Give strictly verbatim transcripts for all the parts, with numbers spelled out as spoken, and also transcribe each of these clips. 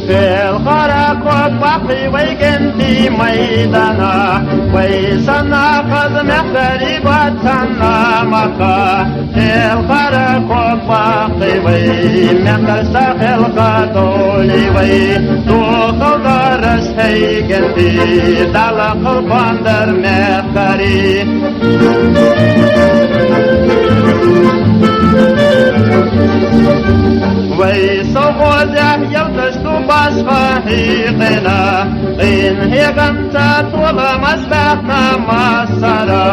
Хэл-хара копахи вайгэнтэ майдана, вай санаа хаза мяхари бацана маха. Хэл-хара копахи вай мяхар сахэл хадоли вай. Тухал дарас хэгэнтэ дала халпандар мяхари. Вай совхоза ялташ ту басха хигэна, ин хэгэн цатула мастахна масара.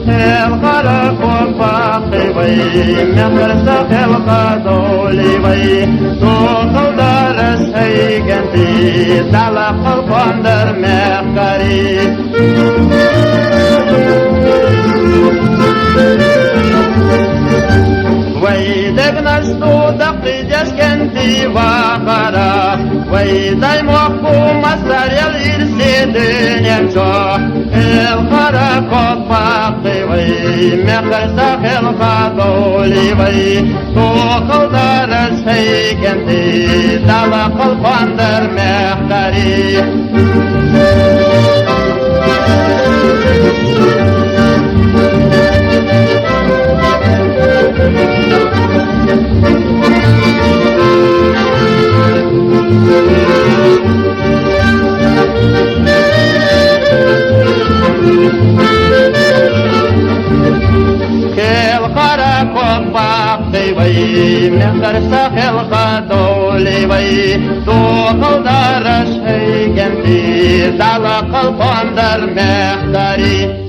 Хэл-хара копахи вай мяхар сахэл хадоли вай. Тухал дарас хэгэнтэ дала халпандар мяхари. Вай дэгнаш ту дакъи дяшкэнтэ вахара. Вай даймохку мастарэл ирсэдэнэн чо. Хэл-хара копахи вай мяхар сахэл хадоли вай. Тухал дарас хэгэнтэ дала халпандар мяхари. Хэл-хара копахи вай мяхар сахэл хадоли вай. Тухал дарас хэгэнтэ дала халпандар мяхари.